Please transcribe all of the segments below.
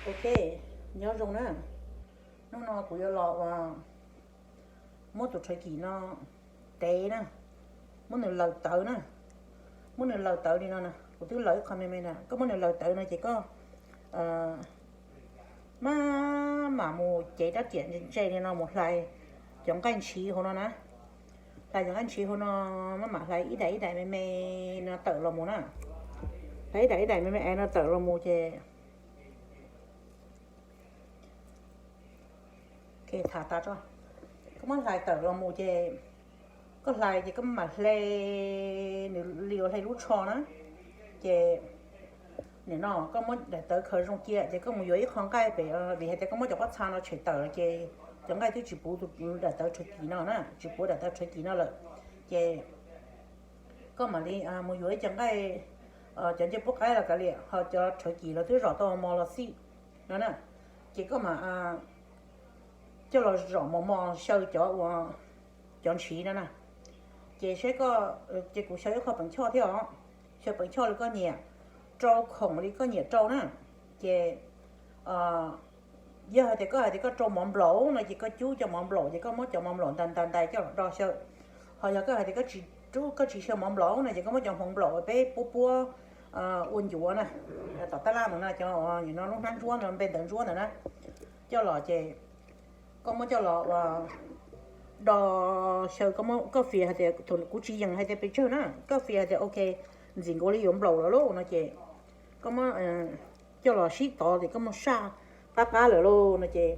Ok, nyob zoo na. Hnub no kuv yuav los ua muab tus rhawv kim no tev na, muab nws laws tawv na. Muab nws laws tawv li no na, kuv twb laws ib qho me me na. Koj muab nws laws tawv no ces koj maj mam mus cev rab riam ntse li no mus hlais cov nqaij ntshiv hauv no na. Hlais cov nqaij ntshiv hauv no, maj mam hlais ib daim ib daim me me no tawm los mus na. Hlais ib daim ib daim me me es no tawm los mus ces tham tas tso. Koj muab hlais tawm los mus ces koj hlais ces koj mam hle nws li ua hle lub tsho na. Ces nim no koj muab daim tawv khaws zoo cia ces koj mus yuav ib qho nqaij pem, vim hais tias koj muab cov pob txha no tshem tawm ces cov nqaij twb tsis puv tus daim tawv rhawv kim no na, tsis puv daim tawv rhawv kim no lawm. Ces koj mam li mus yuav ib co nqaij, cov ncej puab qaib los kav liam, ho cov rhawv kim los twb zom tau mos los xij no na. Ces koj mam coj los zom mos mos xyaw cov ua cov ntshiv no na. Ces saib koj, ces kuv xyaw ib qho peem choj thiab os. Xyaw peem choj li koj nyiam, rau khoom li koj nyiam rau na. Ces yog hais tias koj hais tias koj rau mov nplaum no ces koj cub cov mov nplaum ces koj muab cov mov nplaum ntais ntais ntais coj los do xyaw. Ho yog koj hais tias koj tsis xyaw mov nplaum no ces koj muab cov hmoov nplaum peb puab puab ua ncuav na, tom tab laj no na, cov no lub hnab ntsuab ntawd, npe ntawv ntsuab ntawd na, coj los ces koj muab coj los ua do xyaw. Koj fias hais tias, kuv tsis yeem hais tias pes tsawg na, koj fias hais tias ok, ntxim nkaus li yuav nplaum lawm lauj no ces koj muab coj los sib tov ces koj muab saj qab qab lawm lauj no ces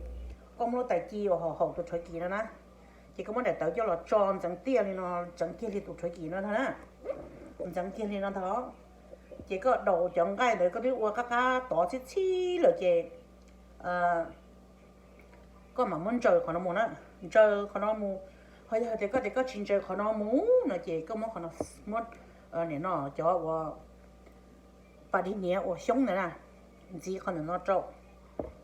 koj muab lub tais ci uas haum haum tus rhawv kim no na, ces koj muab daim tawv coj los tso ntxeev tiaj li no, ntxeev kiag li tus rhawv kim no ntag na. Ntxeev kiag li no ntag. Ces koj daus cov nqaij ntawd koj twb ua qab qab tov txhib txhib lawm ces koj mam muab ntsaws qhov no mus na. Ntsaws qhov no mus, ho yog tias koj tias koj tsis ntsaws qhov no mus no ces koj muab qhov no, muab nim no cov uas pas dig hniav uas xyoob ntawd na, ntxiv qhov ntawm no rau,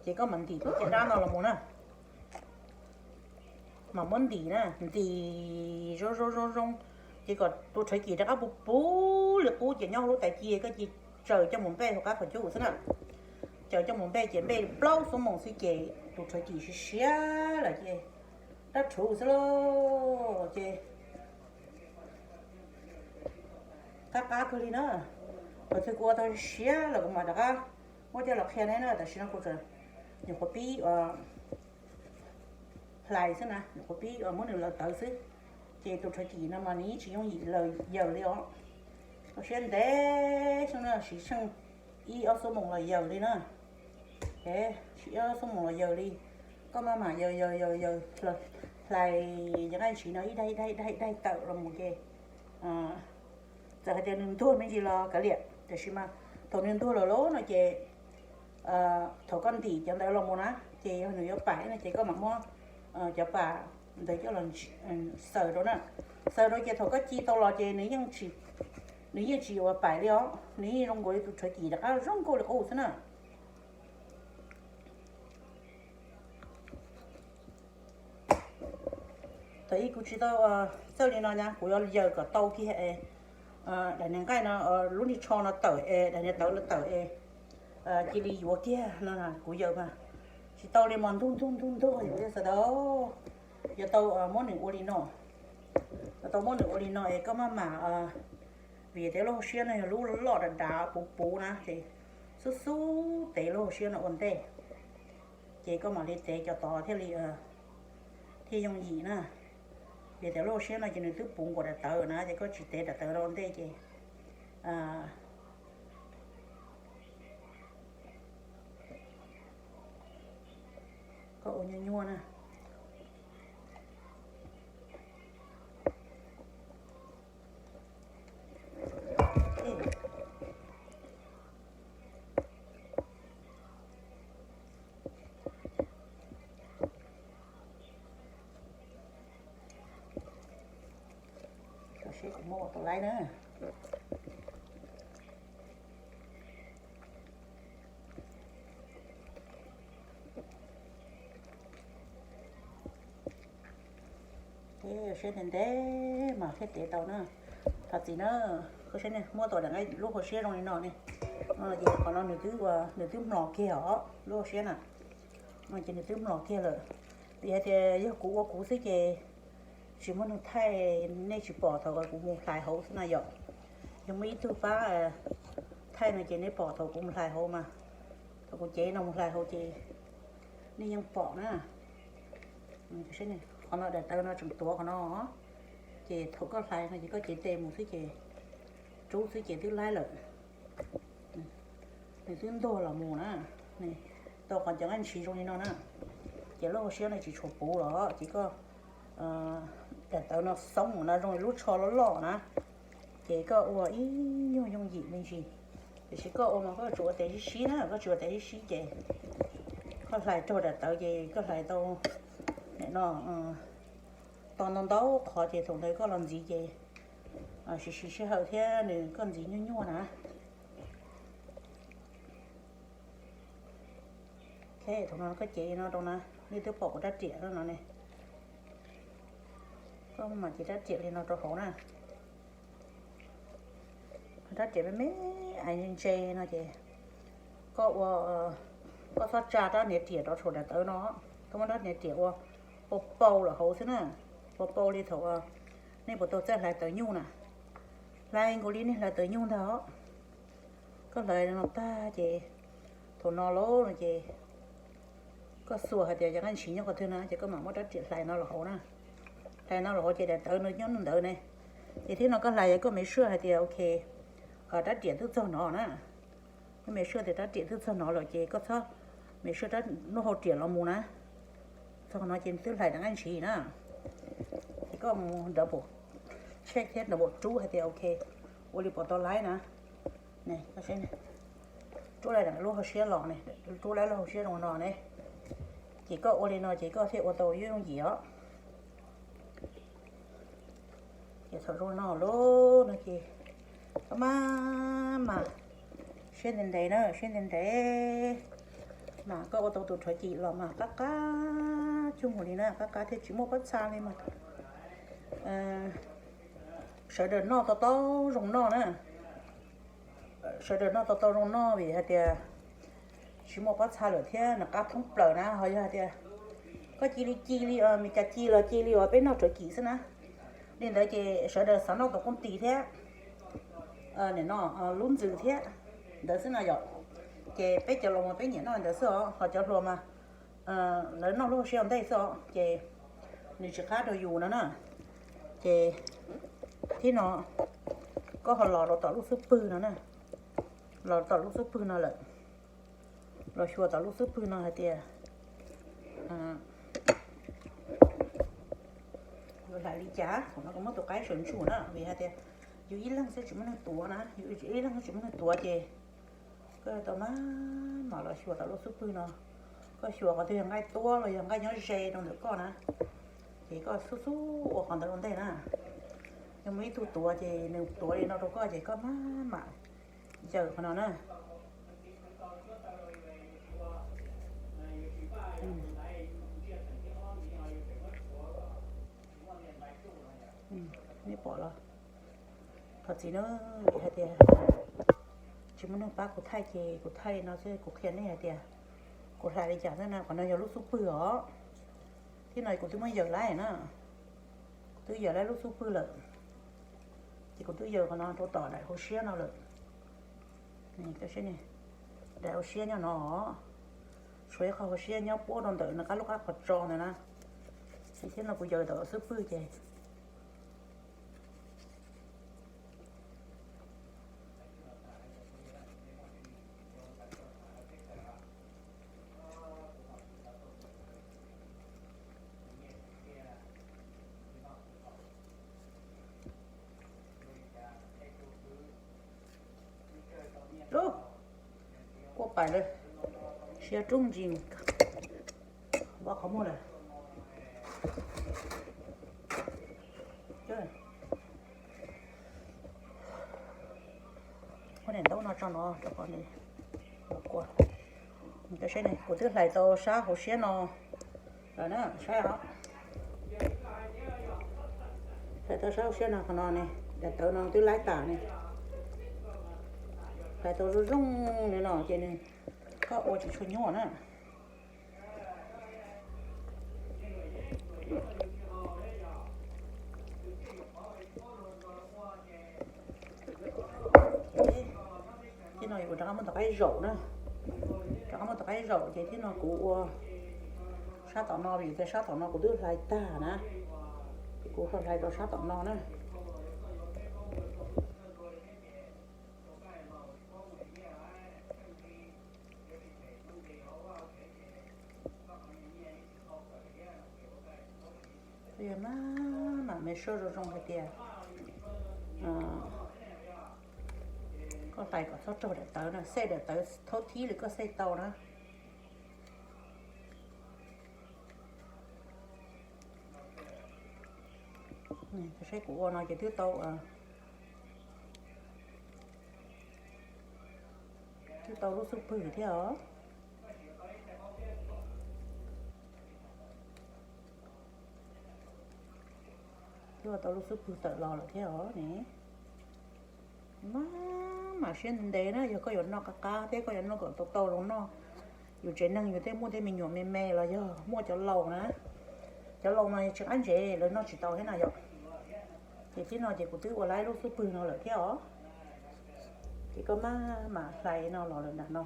ces koj mam ntim tus caj dab no los mus na. Mam muab ntim na, ntim zoo zoo zoo zoo, ces kom tus rhawv kim rov qab puv puv li qub ces nyob hauv lub tais ci koj cia tsaws coj mus npej hauv qab qhov cub xwb na. Tsaws coj mus npej ces npej plaub xuab moos xwb ces tus rhawv kim siav siav lawm ces rab rhuv xwb lauj ces qab qab kawg li na. Thaum twg kuv ua tau siav lawm kuv mam rov qab muab coj los qhia neb na. Tam sim no kuv tseem nyuam qhuav pib hlais xwb na, nyuam qhuav pib muab nws laws tawv xwb. Ces tus rhawv kim no mas nws yeej tsis yooj yim laws yaws li os. Koj siab ntev xwb na, siv tsheej ib ob xuab moos los yaws li na. Siv ib ob xuab moos los yaws li. Koj maj mam yaws yaws yaws yaws, hlais cov nqaij ntshiv no ib daig ib daig ib daig ib daig tawm los mus ces txawm hais tias nws ntuag me ntsis los kav liam, tiam sis mas thaum nws ntuag lawm lauj no ces thaum koj ntim cov ntawd los mus na, ces yog nws yuav pais no ces koj mam muab cov pas ntawd coj los xaws rau na. Xaws rau ces thaum koj ci tau los ces nws yeej tsis yuav pais li os, nws yeej zoo nkaus li tus rhawv kim rov qab zoo nkauj li qub xwb na. Thaum ub kuv tsis tau txawj li no na, kuv yuav yaws kom tau kiag daim niag nqaij no, lub niag tsho no tawm es daim niag tawv los tawm es cia li yuav kiag no kuv yaws mas tsis tau li mas ntug ntug ntug ntug li xav tau. Yuav tau muab nws ua li no, yuav tau muab nws ua li no es koj maj mam, vim tias lub hauv siab no yog lub loj dav dav puv puv na ces xub xub tev lub hauv siab no ua ntej, ces koj mam li tev cov tod thiaj li thiaj yooj yim na. Vim tias lub hauv siab no ces nws twb puv nkaus daim tawv na, ces koj tsis tev daim tawv no ua ntej ces koj ua nyuaj nyuaj na. Seb kuv muab ua tau laib na. Siab ntev ntev mas thiaj tev tau na. Thov txim na, koj saib ne, muab tau daim nqaij lub hauv siab zoo li no ne. Ces qhov no nws twb ua, nws twb mlos kiag os, lub hauv siab na. Ces nws twb mlos kiag lawm. Vim hais tias yog kuv ua kuv xwb ces tsis muaj neeg thaij, nej tsis pom thaum kuv mus hlais hauv xwb na yom. Yog muaj ib tug pab thaij no ces nej pom thaum kuv mus hlais hauv mas, thaum kuv cev no mus hlais hauv ces nej yeej pom na. Qhov no daim tawv no tseem tuav qhov no, ces thaum koj hlais no ces koj cev tes mus xwb ces, rub xwb ces twb laib lawm. Nws twb ntuag los mus na, tau qhov cov nqaij ntshiv zoo li no na, ces lub hauv siab no tsis tshua puv los ces koj, daim tawv no xoob mus na zoo li lub tsho loj loj na, ces koj ua ib nyuag yooj yim me ntsis. Tiam sis koj ua mas koj tsuas ua tes sib sib na, koj tsis ua tes sib sib ces koj hlais raug daim tawv ces koj hlais tau no, tau ntau ntau qhov ces thaum ntawd koj los ntxiv ces siv siv sij hawm thiab nws koj ntxiv nyuaj nyuaj na. Ok, thaum no koj cev no rau na, nej twb pom kuv rab riam no ne. Koj mam cev rab riam li no rau hauv na. Rab riam me me ais ntse no ces koj ua, koj txhob tsa rab niag riam rau saum daim tawv no, koj muab rab niag riam ua pau pau lawm hauv xwb na, pau pau li thaum nej puas tau txawj hlais tawv nyuj na, hlais nkaus li nej hlais tawv nyuj ntag os. Koj hlais no tag ces thaum no lauj no ces koj xuas hais tias yog nqaij ntshiv nyob qhov twg na ces koj mam muab rab riam hlais no los hauv na. Hlais no los hauv ces daim tawv no nyob ntawd ne. Ces thiab no koj hlais yog koj me sure hais tias ok, rab riam twb txog no na. Koj me sure tias rab riam twb txog no lawm ces koj txhob me sure rab lub hau riam los mus na. Txog no ces twb hlais daim nqaij ntshiv na. Ces koj mus double check thiab double rub hais tias ok, ua li puas tau laib na. Rub laib lub hauv siab los ne, rub laib lub hauv siab zoo no ne. Ces koj ua li no ces koj thiaj ua tau yooj yim os. Ces thaum zoo no lauj no ces koj maj mam siab ntev ntev na, siab ntev ntev mas koj ua tau tus rhawv kis los mas qab qab cuag mus li na, qab qab thiab tsis muaj pob txha li mas sawv daws noj tau tau zoo noj na. Sawv daws noj tau tau zoo noj vim hais tias tsis muaj pob txha lawm thiab nws qab thoob plaws na. Ho yog hais tias koj cia li, cia li, Meskas cia los cia li uas peb noj rhawv kis xwb na, li ntawd ces sawv daws xav noj tus kooj tis thiab no lub ntxwv thiab ntawd xwb no yom. Ces peb cov laus mas peb nyiam noj ntawd xwb os, ho cov hluas mas lawv noj lub hauv siab ua ntej xwb os, ces nws tsis qab rau yus no na. Ces thib no koj ho los rau tom lub xub pwg no na, los tom lub xub pwg no lawm, los xyuas tom lub xub pwg no hais tias yus hlais li cas. Thaum no kuv muab tus qaib sawv ntsug na, vim hais tias yus ib leeg xwb tsis muaj neeg tuav na, yus ib leeg xwb tsis muaj neeg tuav ces koj yuav tau maj mam los xyuas tom lub xub pwg no. Koj xyuas qhov twg yog nqaij tuab los yog nqaij nyob ze rau ntawm koj na, ces koj xub xub ua qhov ntawd ua ntej na. Yog muaj ib tug tuav ces nws tuav li no rau koj ces koj maj mam yaws qhov no na. Nej pom los? Thov txim na, vim hais tias tsis muaj neeg pab kuv thaij ces kuv thaij li no xwb, kuv qhia nej hais tias kuv hlais li cas xwb na. Qhov no yog lub xub pwg os, thib no kuv twb muab yaws laib na, kuv twb yaws laib lub xub pwg lawm, ces kuv twb yaws qhov no rau tom daim hauv siab no lawm. Daim hauv siab nyob no, tshuav ib qho hauv siab nyob puab rau ntawm nws qab lub qab qhov tso ntawd na, thiab no kuv yaws tom xub pwg ces Kuaj pais lawm, siab rub ntsis, vov qhov muag lawm. Muab daim ntaub no tso no rau qhov nws, kuv twb hlais tau sab hauv siab no lawm na, saib os. Hlais tau sab hauv siab no, qhov no ne, daim tawv no twb laib tas ne. Hlais tau zoo zoo li no ces nws, koj ua tsis tshua nyuaj na. Thiab no kuv rov qab muab tus qaib zaum na, rov qab muab tus qaib zaum ces thiab no kuv ua sab tom no vim tias sab tom no kuv twb hlais tag na, ces kuv ho hlais rau sab tom no na. Maj mam me sab zoo zoo hais tias koj hlais kom txhob raug daim tawv na, xej daim tawv thaub thib li koj xej tau na. Saib kuv ua no ces twb tau, twb tau lub xub pwg thiab os. Twb tau lub xub pwg tawm los lawm thiab os ne. Maj mam siab ntev ntev na, yog koj yuav noj qab qab thiab koj yuav noj kom tau tau zoo noj. Yus tsev neeg yus tej muaj tej me nyuam me me los yog muaj cov laus na, cov laus mas tsis qab ntsev lawv noj tsis tau thiab na yom. Ces tib no ces kuv twb ua laib lub xub pwg no lawm thiab os. Ces koj maj mam hlais no los lawm nram no.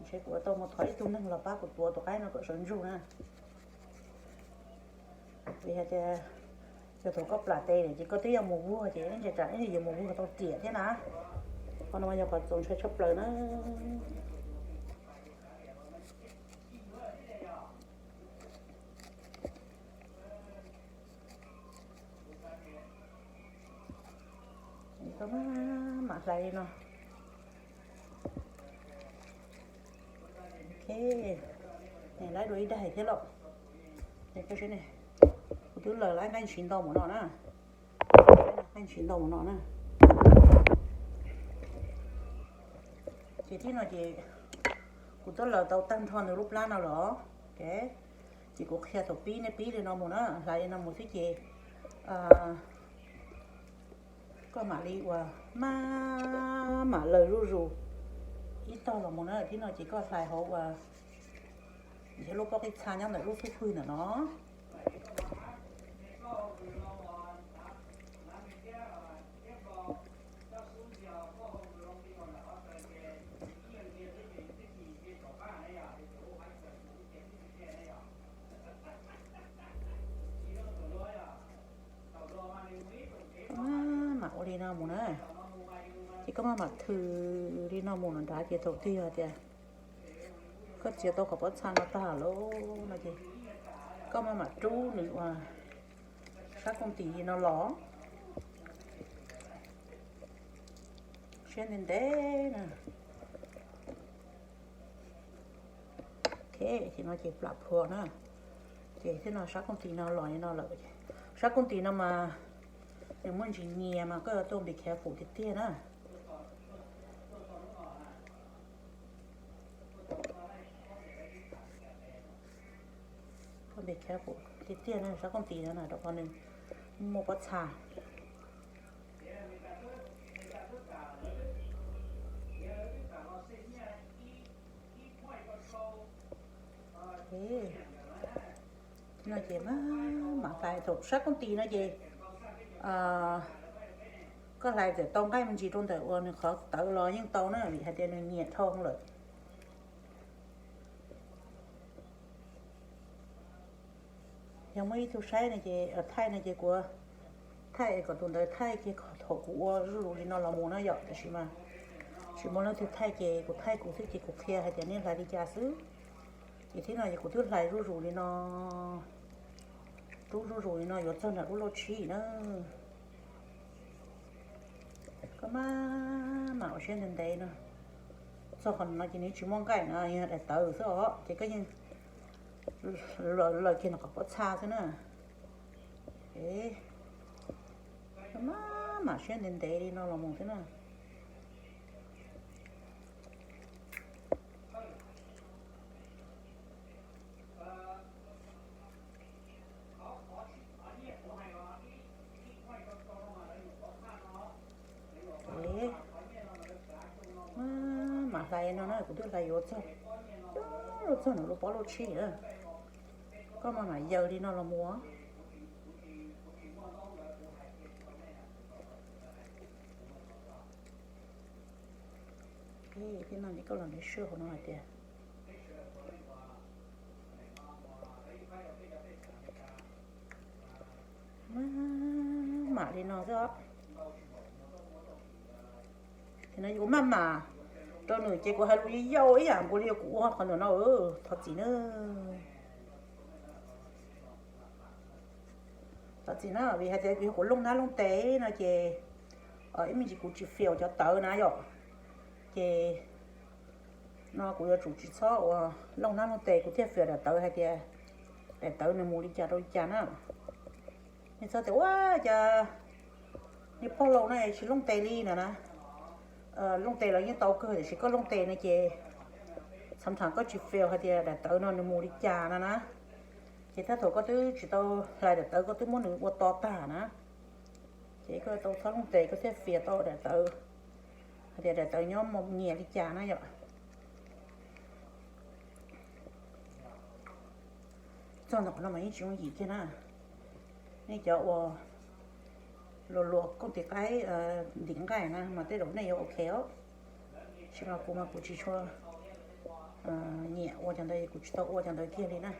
Ntshe kuv tau mus thov ib tug neeg los pab kuv tuav tus qaib no kom sawv ntsug na. Vim hais tias yog thaum koj plam tes lawm ces koj twb yuav mus vuag ces ib ntsis tsam ib ntsis yuav mus vuag tau riam thiab na. Qhov no mas yog qhov txaus ntshai tshaj plaws na. Koj maj mam hlais li no. Ok, laib dua ib daim thiab los. Kuv twb laws laib nqaij ntshis ntau mus no na. Nqaij ntshis ntau mus no na. Ces tib no ces kuv twb laws tau tag nrho nws lub plab no lawm os. Ces kuv qhia thaum pib nej pib li no mus na, hlais li no mus xwb ces koj mam li uas maj mam laws zuj zus ib tog los mus na. Tib no ces koj hlais hauv uas lub pob qij txha nyob ntawm lub xub pwg ntawm no. Maj mam ua li no mus na. Ces koj maj mam thwm li no mus nrad ces thaum twg yog tias koj txiav tau qhov pob txha no tag lawm no ces koj maj mam rub nws uas sab kooj tis li no los. Siab ntev ntev na. Ok, ces no ces plam phua na. Ces thiab no sab kooj tis no los li no lawm. Sab kooj tis no mas nws muaj ntsis nyias mas koj yuav tau be careful tiag tiag na. Koj be careful tiag tiag na, sab kooj tis no na rau qhov nws muaj pob txha. No ces maj mam hlais thaum sab kooj tis no ces koj hlais txawm tau nqaij me ntsis rau ntawm uas nws qhov tawv los yeej tau na, vim hais tias nws nyiam dhau lawm. Yog muaj ib tug saib no ces, thaij no ces kuv thaij kom tus ntawd thaij kiag thaum kuv ua zuj zus li no los mus na yom, tiam sis mas tsis muaj leej twg thaij ces kuv thaij kuv xwb ces kuv qhia hais tias nej hlais li cas xwb. Ces thiab no ces kuv twb hlais zuj zus li no, rub zuj zus li no yuav txog nram lub lauj tshib na. Koj maj mam ua siab ntev ntev no, txog qhov no ces nws tsis muaj nqaij no, yog daim tawv xwb os, ces koj yeej laws kiag nws qhov pob txha xwb na. Koj maj mam siab ntev ntev li no los mus xwb na. Hlais no na, kuv twb hlais yuav txog, yuav txog nws lub pob lub tshib na. Koj mam mam yaws li no los mus. Thiab no koj los nws sij hauv no hais tias maj mam li no xwb os. Ces no kuv maj mam rau nws ces kuv hais lus yau ib yam nkaus li kuv ua qhov ntawm no, thov txim na. Thov txim na, vim hais tias yog kuv looj nab looj tes no ces ib me ntsis kuv tsis fiam cov tawv na yom. Ces no kuv yuav tsum tsis txhob ua looj nab looj tes, kuv thiaj fiam daim tawv hais tias daim tawv nws mus li cas rau li cas na. Nej txhob tias ua cas niag pog laus no tsis looj tes li no na. Looj tes los yeej tau kawg, tiam sis koj looj tes no ces txham thav koj tsis fiam hais tias daim tawv no nws mus li cas no na. Ces tab thaum koj twb tsis tau hlais daim tawv, koj twb muab nws ua to tag na, ces koj tau txhob looj tes, koj thiaj fiam tau daim tawv hais tias daim tawv nyob mus nyias li cas na yom. Txog ntawm qhov no mas yeej tsis yooj yim kiag na. Nej cov uas luag luag kooj tis qaib ntim nqaij na mas tej zaum nej yuav ok os. Tsis mas kuv mas kuv tsis tshua nyiam ua cov ntawd, kuv tsis tau ua cov ntawd kiag li na.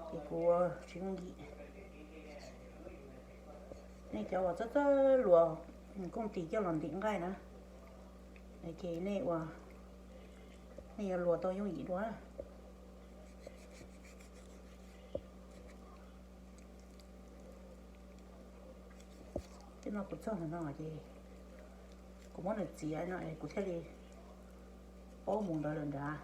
Ces kuv tsis yooj yim. Nej cov uas txawj txawj luag kooj tis coj los ntim nqaij na, ces nej ua, nej yuav luag tau yooj yim dua. Tej no kuv txog ntawm no ces kuv muab nws txiav no es kuv thiaj li paub mus ntawd lawm nrad.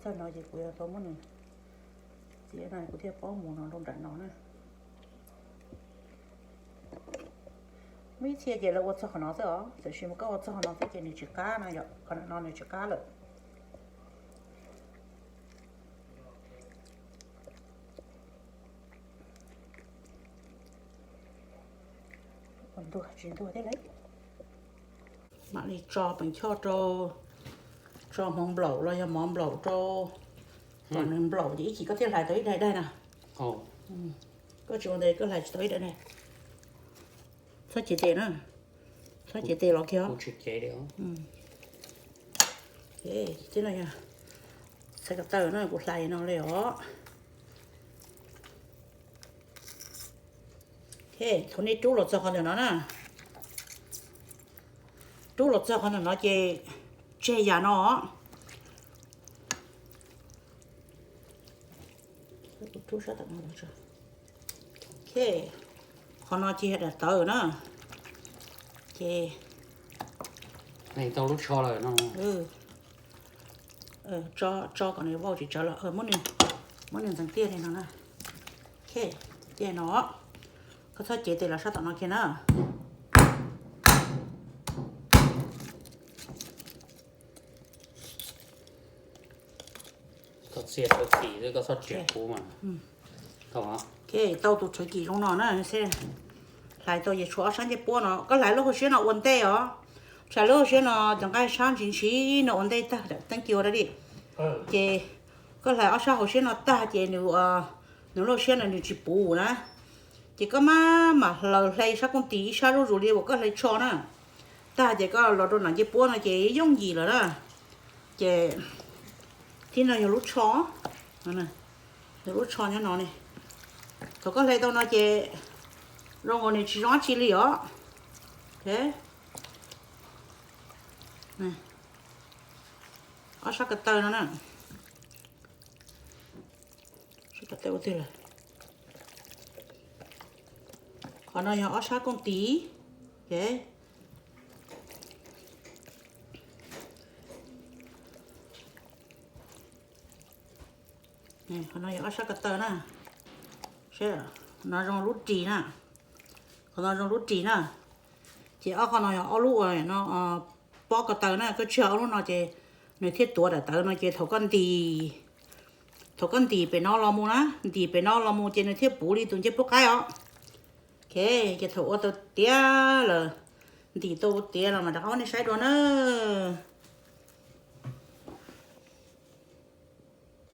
Txog no ces kuv yuav tau muab nws txiav no kuv thiaj paub mus no rau nram no na. Muaj ib txhia ces lawv ua txog qhov no xwb os, tiam sis mas koj ua txog qhov no xwb ces nws tsis qab na yom, qhov no nws tsis qab lawm. Ntuag tsis ntuag thiab lawm. Mam li tso peem choj rau, tso hmoov nplaum los yog mov nplaum rau kom nws nplaum ces ib chim koj thiaj hlais tau ib daim daim na. Koj tsis ua ntawd koj hlais tsis tau ib daim daim. Txhob cev tes na, txhob cev tes los kiag. Tib no yog xaiv ko taw na, kuv hlais no li os. Thaum nej rub los txog qhov ntawm no na, rub los txog qhov ntawm no ces tseg yam no. Qhov no ces yog daim tawv na, ces tso kom nws vau tsis tsawv los muab nws ntxeev tiaj li no na. Tiaj no, koj txhob cev tes los sab tom no kiag na. Tau tus rhawv kim zoo no na, hlais tau ces tshuav ob sab ncej puab no, koj hlais lub hauv siab no ua ntej os. Tsam lub hauv siab no cov nqaij sab ntsis ntsis no ua ntej tag, thank you da di. Ces koj hlais ob sab hauv siab no tag ces nws, nws lub hauv siab no nws tsis puv na. Ces koj maj mam hlaws hle sab kooj tis ib sab zuj zus li uas koj hlais tsho na. Tag ces koj los rau nram ncej puab no ces yooj yim lawm na. Ces tib no yog lub tsho, yog lub tsho nyob no ne. Thaum koj hle tau no ces zoo nkaus nws tsis zoo dab tsi li os. Ob sab ko taw no na. Qhov no yog ob sab kooj tis. Qhov no yog ob sab ko taw na. No zoo lub ris na. Qhov no zoo lub ris na. Ces ob qhov no yog ob lub uas no pob ko taw na, koj tseg ob lub no ces nws thiaj tuav daim tawv no ces thaum koj ntim, thaum koj ntim pem no los mus na, ntim pem no los mus ces nws thiaj puv li tus ncej puab qaib os. Ces thaum ua tau tiav lawm, ntim tau tiav los mas rov qab nej saib dua nawb.